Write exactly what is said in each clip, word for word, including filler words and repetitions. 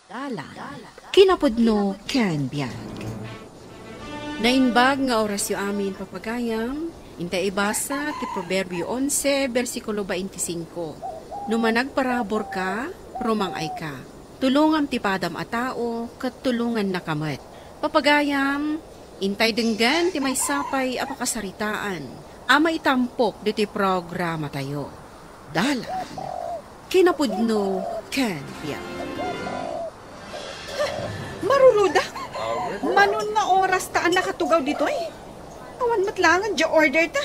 Dalan, kinapudno ken biag. Naimbag nga orasyo amin, papagayam. Intay ibasa ti Proverbio onse, bersikulo twenty-five. No managparaburka, rumang-ayka. Tulongam ti padam a tao, ket tulongannaka met. Papagayam, intay denggen ti maysa pay a pakasaritaan a maitampok ditoy programatayo. Dalan, kinapudno ken biag. Maruruda, manon nga oras ta a nakatugaw ditoy? Awan met laeng diay order ta.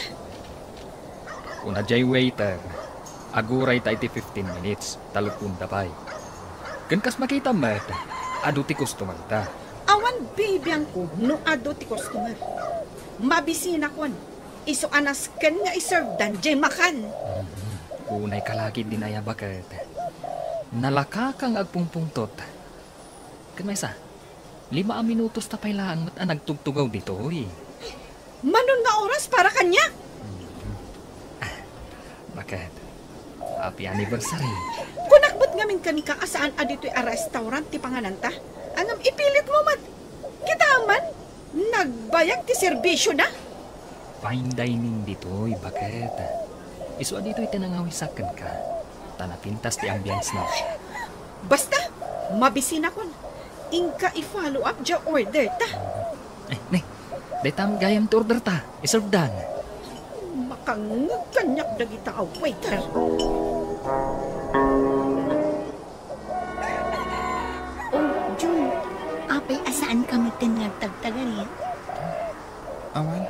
Kuna diay waiter, aguray ta iti fifteen minutes, ta lupponda pay. Ken kas makitam met, adu ti customer ta. Awan bibiangko no adu ti customer. Mabisinakon. Isu a nasken nga iservedan diay makan. Unay ka la ketdin aya, baket. Nalakaka nga agpungpungtot. Ken maysa, lima a minutos ta pay laeng met a nagtugtugaw ditoy. Manon nga oras para kaniak? Ah, baket. Happy anniversary. Kunak met ngamin kenka a saan a ditoy a restaurant ti pangananta. Ngem ipilitmo met. Kitaem man, nagbayag ti serbisyona. Fine dining ditoy, baket. Isu a ditoy ti nangawisak kenka. Ta napintas ti ambience na. Basta, mabisinakon. Inka i-follow up diay order ta. Eh, ne. Dayta gayam ti order ta. Iservedan. Makangngeg kaniak dagita a waiter. Oh, Jun, apay a saanka metten nga agtagtagarit? Awan.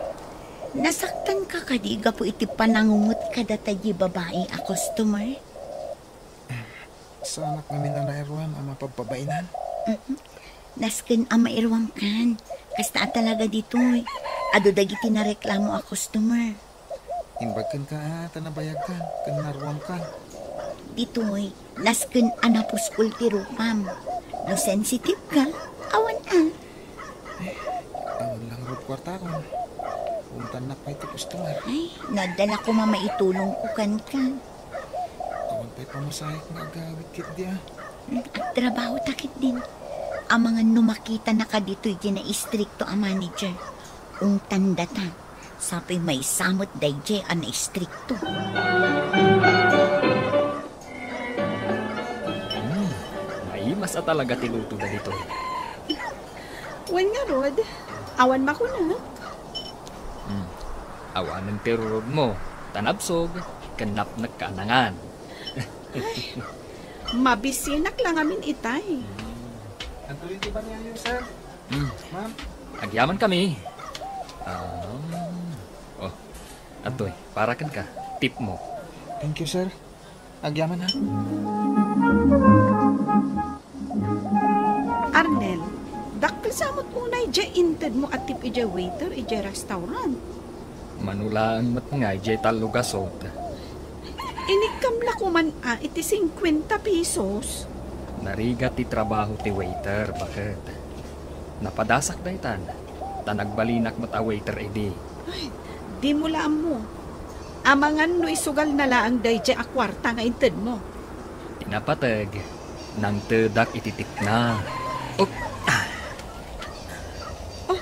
Nasaktanka kadi gapu iti panangungot kadata diay babai a customer? Saanak ngamin a nairuam a mapabpabainan? Mhm. Nasken a mairuamkan. Kasta a talaga ditoy. Adu dagiti nareklamo a customer. Imbag kenka a ta nabayagkan ken naruamkan. Ditoy, nasken a napuskol ti rupam. No sensitive ka, awan a. Eh, awan la ngarud kuartakon. Untannak pay ti customer. Ay, no adda la koma maitulongko kenka. Awan pay pamasahek nga agawid ketdi a. Hmm, agtrabahota ketdin. Amangan no makitanaka ditoy diay naistrikto a manager. Untan data. Sapay maysa met daydiay a naistrikto. Hmm, naimas a talaga ti lutoda ditoy. Wen ngarud, awan makunak. Hmm, awanen ti rurudmo, ta nabsog, ken napnekka a nangan. Ay, mabisinak la ngamin itay. Hmm. Antoy ti bariayo, sir? Hmm. Ma'am? Agyamankami. Ah, oh, atoy, para kenka. Tipmo. Thank you, sir. Agyaman, ha? Arnel, dakkel sa met unay diay intedmo a tip idiay waiter idiay restaurant. Mano laeng met nga idiay tallo gasut. Inikkam la koman a iti singkuenta pesos. Narigat ti trabaho ti waiter, baket. Napadasak daytan, ta nagbalinak met a waiter idi. Ay, dimo la ammo. Amangan no isugalna laeng daydiay a kuarta nga intedmo. Ti napateg, nangtedak iti tipna. Oh, ah. Oh,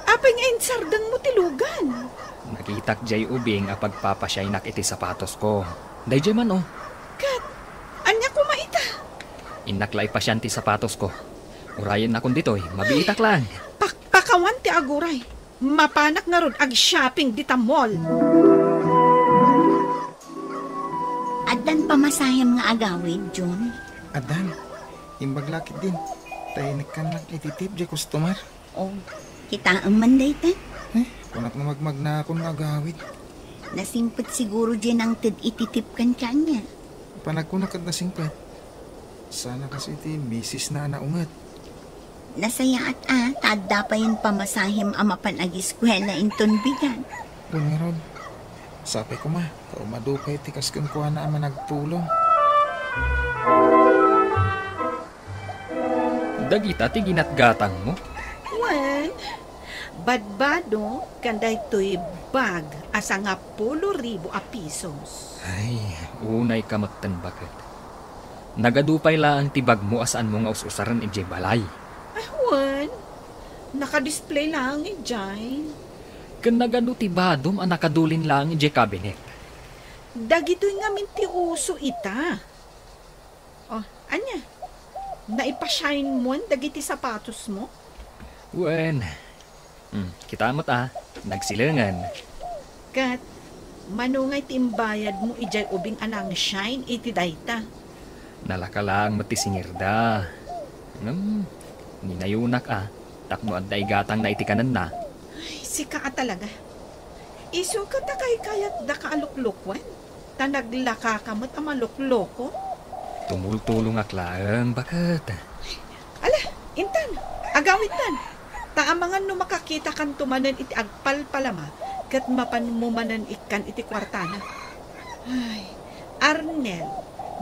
apay nga insardengmo ti lugan? Nakitak diay ubing a pagpapasiaynak iti sapatosko. Daydiay man, oh. Ket, ania koma ita? Innak la ipasian ti sapatosko. Urayennakon ditoy, mabiitak laeng. Pakpakawan ti aguray. Mapanak ngarud ag-shopping dita mall. Addan pamasahem nga agawid, Jun? Addan. Imbag la ketdin. Ta inikkannak iti tip diay customer. Oh, kitaem man dayta? Eh, kunak nga magmagnakon nga agawid. Nasingpet siguro diay nangted iti tip kenka ania. Panagkunak ket nasingpet. Sana kas iti misisna a naunget. Nasayaat a, ta adda payen pamasahem a mapan agiskuela inton bigat. Wen ngarud, sapay koma, ta umadu pay ti kas kenkuana a managpulong. Dagita ti ginatgatangmo? Wen, badbado ken daytoy bag a sangapulo ribu a pisos. Ay, unayka metten, baket. Nagadu pay laeng ti bagmo a saanmo nga us-usaren idiay balay. Ay, wen. Nakadisplay laeng idiay. Ken nagadu ti badom a nakadulin laeng idiay kabinet? Dagitoy ngamin ti uso ita. Oh, ania? Naipashine mo dagiti sapatosmo? Wen. Hmm, kita met a, nagsilengen. Ket, mano ngay ti imbayadmo idiay ubing a nangshine iti dayta? Nalaka laeng met ti singirda. Ngem, ninayunak a, tapno adda igatangna iti kanenna. Ay, sika a talaga. Isu ket a kaykayatdaka a luklukuen, ta naglakaka met a malukloko. Tumultulongak laeng, baket. Ala, intan, agawidtan. Ta amangan no makakitakanto manen iti agpalpalama, ket mapanmo manen ikkan iti kuartana. Ay, Arnel,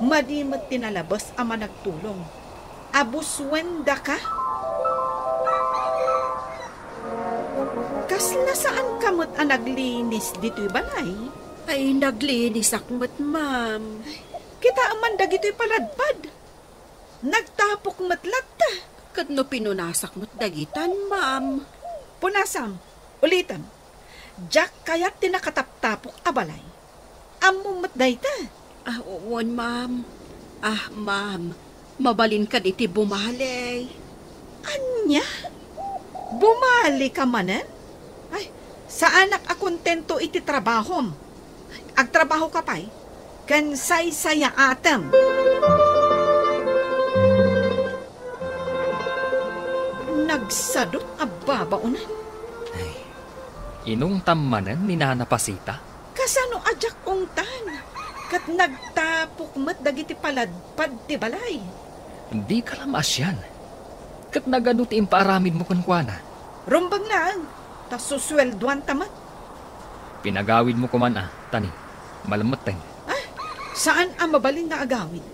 madi met ti nalabes a managtulong. Abusuen daka? Kasla saanka met a naglinis ditoy balay? Ay, naglinisak met, ma'am. Kitaem man dagitoy paladpad. Nagtapok met latta. Ket no pinunasak met dagitan, ma'am. Punasam, ulitem. Diak kayat ti nakataptapok a balay. Ammom met dayta? Ah, wen, ma'am. Ah, ma'am, mabalin kadi ti bumali. Ania? Bumali ka manen? Ay, saanak a kontento iti trabahom. Agtrabaho ka pay, ken saysayaatem. Nagsadut a babaonan. Ay, inungtam manen ni Nana Pasita? Kasano a diak ungtan? Ket nagtapok met dagiti paladpad ti balay. Dika la maasian. Ket nagadu ti impaaramidmo kenkuana? Rumbeng laeng, ta susueldoanta met. Pinagawidmo koman a, Tani. Malemmetten. Ah, saan a mabalin nga agawid.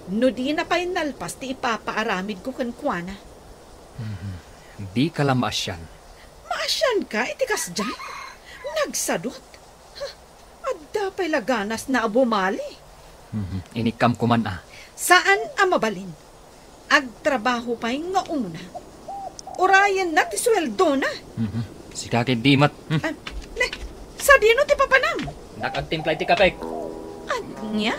No dina pay nalpas ti ipapaaramidko kenkuana. Mhm. Dika la maasian. Maasianka iti kasdiay? Nagsadut. Ha, adda pay la ganasna a bumali. Mhm. Inikkam koman a. Saan a mabalin. Agtrabaho pay nga umuna. Urayenna ti sueldona. Mhm. Sika ketdi met. Hmm. Ah, ne, sadino ti papanam? Nakagtimpla iti kapek. Ania?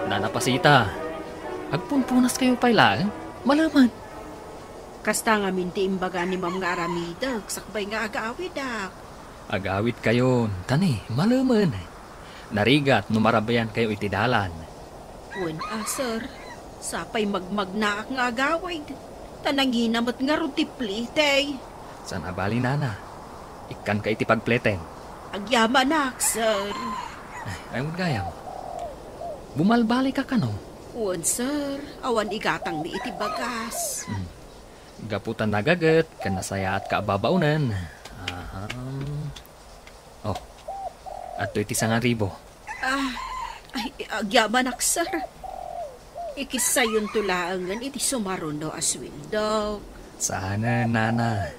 Nana Pasita, agpunpunaskayo pay laeng? Malemen. Kasta ngamin ti imbaga ni Ma'am nga aramidek sakbay nga agawidak. Agawidkayon, Tani, malemen. Narigat no marabiankayo iti dalan. Wen a, sir. Sapay magmagnaak nga agawid. Ta nangina met ngarud ti plete. Saan a bali, Nana. Ikkanka iti pagpleten. Agyamanak, sir. Ay, ay, gayam. Bumalbali ka kano? Wen, sir. Awan igatangmi iti bagas. Hmm. Gapu ta nagaget ken nasayaatka a babaonen. Aha. Oh, adtoy ti sangaribu. Ah, ay, agyamanak, sir. Ikissayonto laengen iti sumaruno a sueldo. Saanen, Nana.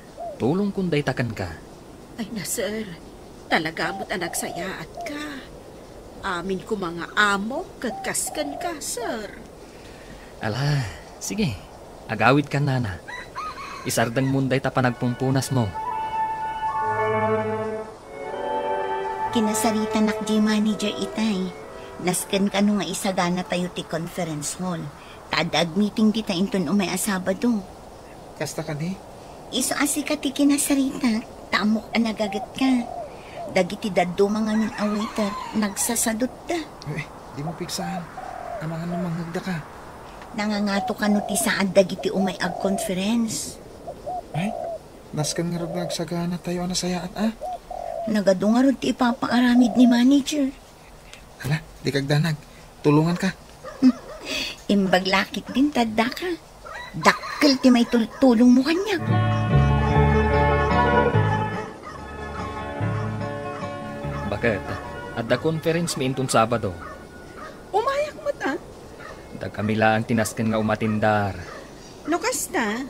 Tulongkon dayta kenka. Ay na, sir. Talaga met a nagsayaatka. Amin koma nga amo ket kas kenka, sir. Ala, sige. Agawidkan, Nana. Isardengmon dayta panagpumpunasmo. Kinasaritanak diay manager itay. Nasken kano nga isaganatayo ti conference hall. Ta adda agmeeting dita inton umay a Sabado. Kasta kadi? Isu a sika ti kinasaritak, ta ammok a nagagetka. Dagiti dadduma ngamin a waiter, nagsasadutta. Eh, dimo pigsaan. Amangan no mangngegdaka. Nangangato kano ti saad dagiti umay ag-conference. Ay, nasken ngarud nga agsaganatayo a nasayaat, a? Nagadu ngarud ti ipapaaramid ni manager. Ala, dika agdanag. Tulonganka. Imbag la ketdin ta addaka. Dakkel ti maitultulongmo kaniak. Baket, adda conference-mi inton Sabado. Umayak met, a? Dakami laeng ti nasken nga umatindar. No kasta,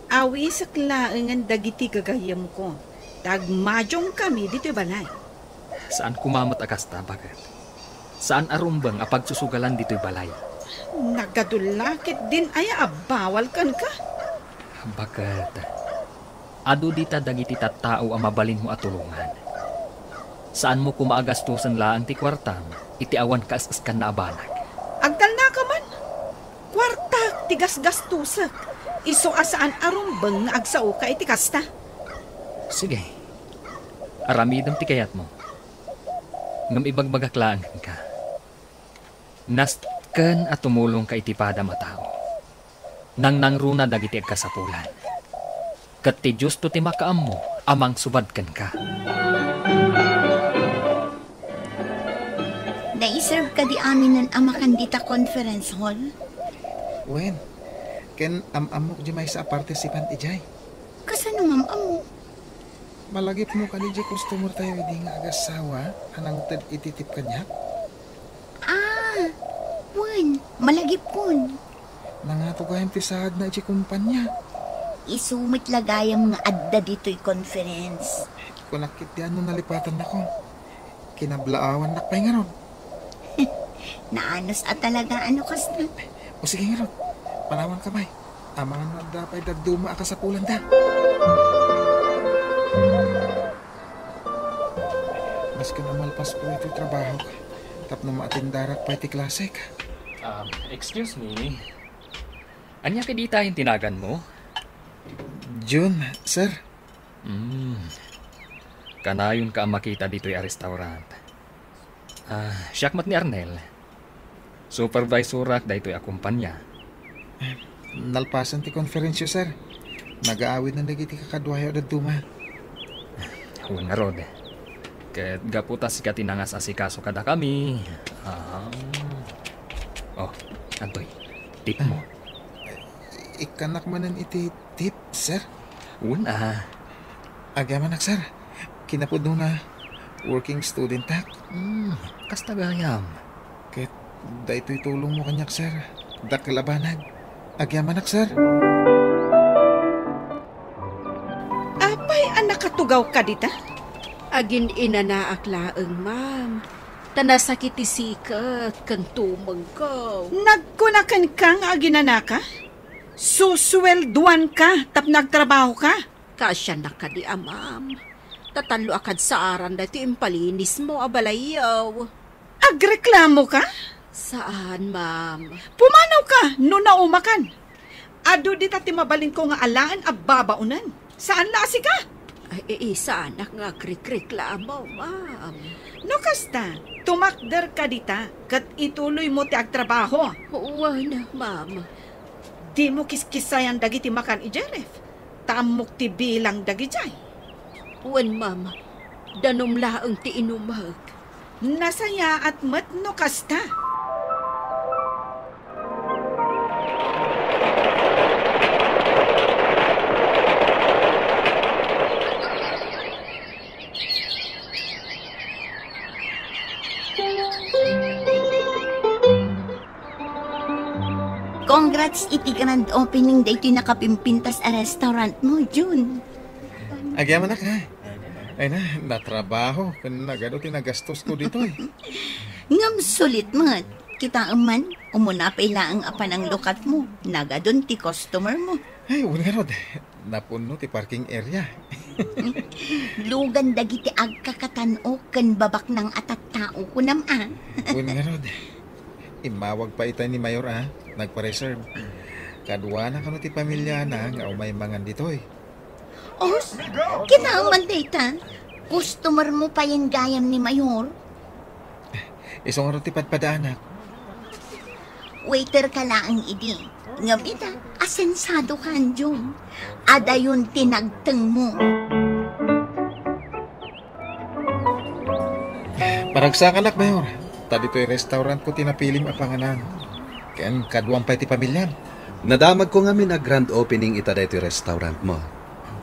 awisek laengen dagiti gagayyemko, ta agmadiongkami ditoy balay. Saan koma met a kasta, baket. Saan a rumbeng a pagsusugalan ditoy balay. Nagadu la ketdin aya a bawal kenka? Baket. Adu dita dagiti tattao a mabalinmo a tulongan. Saanmo koma a gastosen laeng ti kuartam iti awan kaes-eskanna a banag. Agtalnaka man. Kuartak ti gasgastosek. Isu a saan a rumbeng nga agsaoka iti kasta. Sige. Aramidem ti kayatmo. Ngem ibagbagak laeng kenka. Nasken a tumulongka iti padam a tao. Nangnangruna dagiti agkasapulan. Ket ti Diosto ti makaammo a mangsubad kenka. Naiserve kadi aminen a makan dita conference hall? Wen, ken am-ammok di maysa a participant idiay. Kasano nga am-ammo? Malagipmo kadi di customer tayo idi nga agasawa a nangted iti tip kaniak? Ah, wen, malagipkon. Nangato gayam ti saadna iti kumpanya. Isu met la gayam nga adda ditoy conference. Kunak ketdi a no nalipatannakon. Kinablaawannak pay ngarud. Naanus a talaga a no kasta. O sige ngarud, panawanka pay. Amangan no adda pay dadduma a kasapulanda. Masken a malpasko iti trabahok, tapno maatendarak pay ti klasek. Um, excuse me. Ania kadi itayen ti naganmo? Jun, sir. Mm. Kanayonka a makita ditoy a restaurant. Ah, siak met ni Arnel. Supervisorak daytoy a kumpanya. Nalpasen ti konferensyo, sir. Nagaawidnan dagiti kakaduayo a dadduma. Wen ngarud. Ket gapu ta sika ti nangas-asikaso kadakami. Ah. Oh, antoy. Tipmo. Ikkannak manen iti tip, sir? Wen a. Agyamanak, sir. Kinapudnona, working studentak. Hmm, kasta gayam. Ket daytoy tulongmo kaniak, sir. Dakkel a banag. Agyamanak, sir. Apay a nakatugawka dita? Agin-inanaak laeng, ma'am. Ta nasakit ti siket ken tumengko. Nagkuna kenka nga aginanaka? Susueldoanka tapno agtrabahoka? Kaasiannak kadi a, ma'am. Ta tallo a kadsaaran daytoy impalinismo a balayyo. Agreklamoka? Saan, ma'am. Pumanawka no naumakan. Adu dita ti mabalinko nga alaen a babaonen. Saan la a sika? Ay, e, e, saanak nga agrikreklamo, ma'am. No kasta, tumakderka dita ket ituloymo ti agtrabaho. Wen, ma'am. Dimo kiskisayan dagiti makan idiay ref. Ta ammok ti bilang dagidiay. Wen, ma'am. Danum laeng ti inumek. Nasayaat met no kasta. Congrats iti grand opening daytoy nakapimpintas a restaurant mo, Jun. Agyamanak, ha? Ay na, natrabaho, ken nagadu ti nagastosko ditoy. Ngem sulit met. Kitaem man, umuna pay laeng a pananglukatmo, nagadun ti customer mo. Ay, wen ngarud. Napunno ti parking area. Lugan dagiti agkakatan-ok ken babaknang a tattao, kunam a. Wen ngarud. Immawag pay itay ni Mayor a nagpa-reserve. Kaduana kano ti pamiliana nga umay mangan ditoy. Os, kitaem man dayta. Customer mo payen gayam ni Mayor. Isu ngarud ti padpadaanak. Waiter ka laeng idi. Ngem ita, asensado ka, Jun. Adayon ti nagtengmo. Paragsakanak, Mayor. Ta ditoy restaurant ko ti napilim a panganan. Ken kaduam pay ti pamiliam. Nadamagko ngamin a grand opening ita daytoy restaurant mo.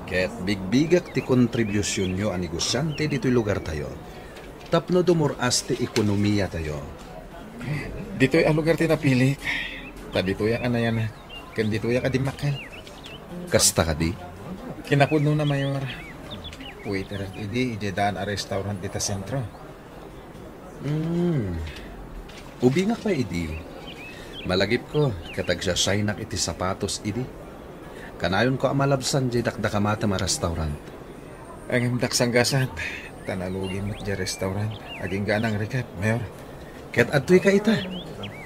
Ket bigbigak ti kontribusionyo a negosiante ditoy lugartayo. Tapno dumur-as ti ekonomiatayo. Ditoy a lugar ti napilik, ta ditoyak a nayanak, ken ditoyak a dimmakkel. Kasta kadi? Kinapudnona, Mayor. Waiter idi idiay daan a restaurant dita sentro. Hmm. Ubingak pay idi. Malagipko ket agsasaynak iti sapatos idi. Kanayonko a malabsan diay dakdakamatem a restaurant. Ngem daksanggasat, ta nalugi met diay restaurant. Agingga nang Ricard, Mayor. Ket adtoy ka ita.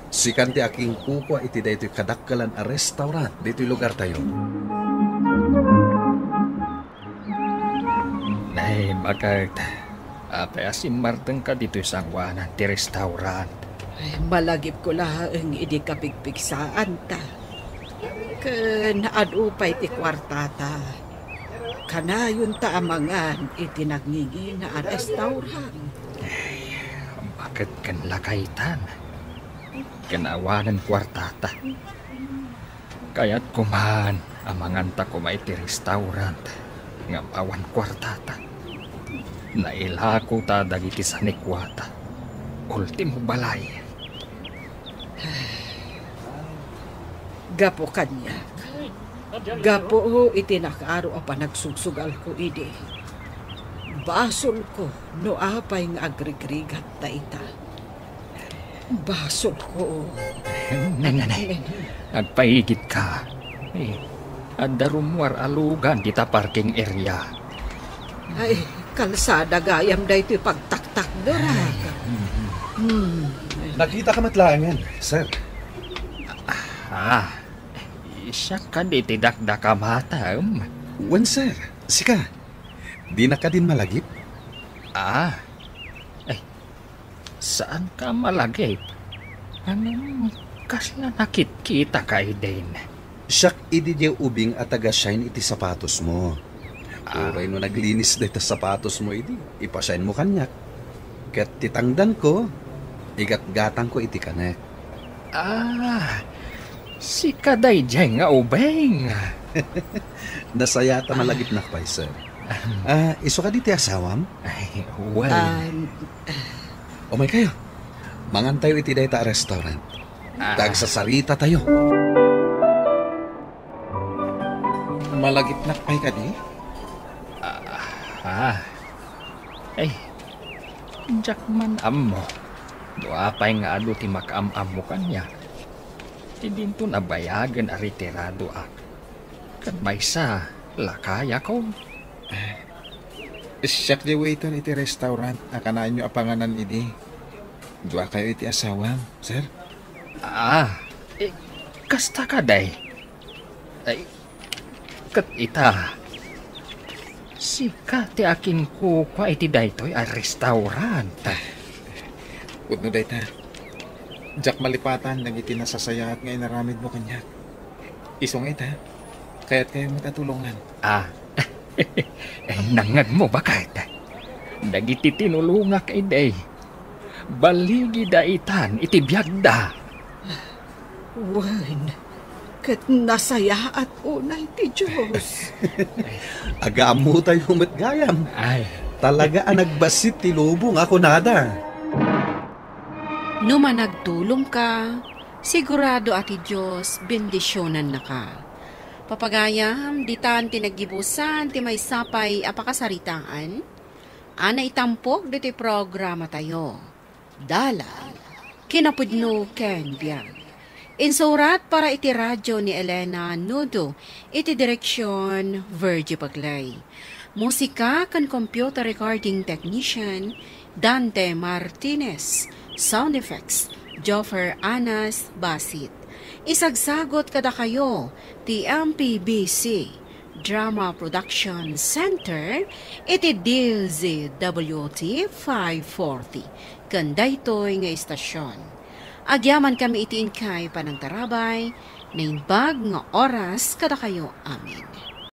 Sikan ti akinkukua iti daytoy kadakkelan a restaurant ditoy lugartayo. Nay, bakit? Apay a simmartengka ditoy sangoanan ti restaurant? Ay, malagipko laeng idi kapigpigsaanta. Ken adu pay ti kuartata. Kanayonta a mangan iti nagngingina a restaurant. Ay, bakit ken lakaytan? Ken awanen kuartata. Kayatko man a manganta koma iti restaurant ngem awan kuartata. Nailako ta dagiti sanikuata. Ultimo balay. Gapu kaniak, gapu iti nakaro a panagsugsugalko idi, basolko no apay nga agrigrigat ta ita. Basolko. Nay, nay, nay. Agpaigitka. Eh, adda rummuar a lugan dita parking area. Ay, kalsada gayam daytoy pagtaktakderak. Hmm. Nakitaka met laengen, sir. Ah, siak kadi ti dakdakamatem? Wen, sir. Sika, dinak kadin malagip? Ah, ay, saanka a malagip? Ngem kasla nakitkitaka idin? Siak idi diay ubing a taga-shine iti sapatosmo. Ah. Uray no naglinis dayta sapatosmo idi, ipa-shine mo kaniak. Ket ti tangdanko, igatgatangko iti kanek. Ah, sika daydiay nga ubing. Nasayaat a malagipnak pay, sir. Ah, isu kadi ti asawam? Ay, well. Um, Umaykayo. Mangantayo iti dayta a restaurant. Ah. Tagsasarita tayo. Malagipnak pay kadi? Ah, ah. Ay, diak man ammo no apay nga adu ti makaam-ammo kaniak. Ti dinton a bayagen a retiradoak. Ket maysa, lakayakon. Siak ti waiter iti restaurant a kanayon a panganan idi. Duakayo iti asawam, sir? Ah, eh, kasta kadi? Ay, ket ita, sika ti akinkukua iti daytoy a restaurant. Pudno dayta. Diak malipatan dagiti nasasayaat nga inaramidmo kaniak. Isu nga ita, kayatkayo met a tulongan. Ah, nangngegmo, baket? Dagiti tinulongak idi, baligida itan iti biagda. Wen, ket nasayaat unay ti Dios. Agaammotayo met gayam. Ay. Talaga a nagbassit ti lubong a kunada. No managtulongka, sigurado a ti Dios bendisionannaka. Papagayam, ditan ti naggibusan ti maysa pay a pakasaritaan a naitampok ditoy programatayo. Dalan, kinapudno ken biag. Insurat para iti radio ni Elena Nudo, iti direksion Virgie Bagley. Musika ken computer recording technician, Dante Martinez. Sound effects, Joffer Anas Basit. Isagsagot kadakayo ti M P B C Drama Production Center iti D Z W T five forty ken daytoy nga istasion. Agyamankami iti inkay panangtarabay, naimbag nga oras kadakayo amin.